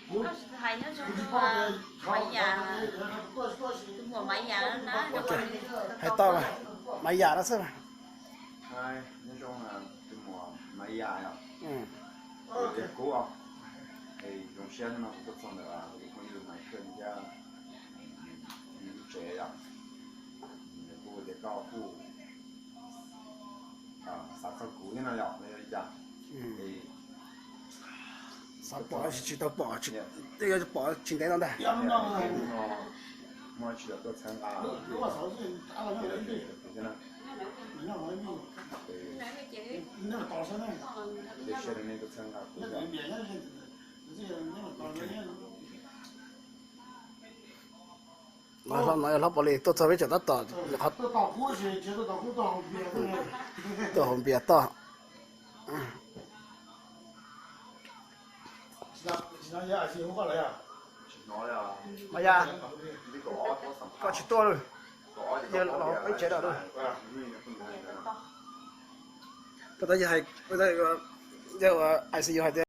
Hais nyob zoo, Maiv Yam, tus muam Maiv Yam na. Hais tau mas, Maiv Yam no xwb mas. Nyob zoo tus muam Maiv Yam yom. Tias kuv os, zoo siab hnub no kuv tuaj txog ntawm kuv tus phooj ywg Maiv Kheej thiab nws lub tsev yom. Nws kuj tias koj kuj xav txog kuv thiab no yom, los yog li cas? Xav pom tsis tau pom, yuav pom tsis ntev no ntag. Muaj tsis yog tuaj txhawb nqa thiab na. Cia siab rau nej tuaj txhawb nqa kuv. No hlob, no yog hlob Pov Lis tuaj txog peb tseem tab tom tuaj haus npias toj. Maiv Yam, koj tsis tuaj lawm, yawg los peb tsev lawm. Puas tau yawg hais, yawg I C U hais tias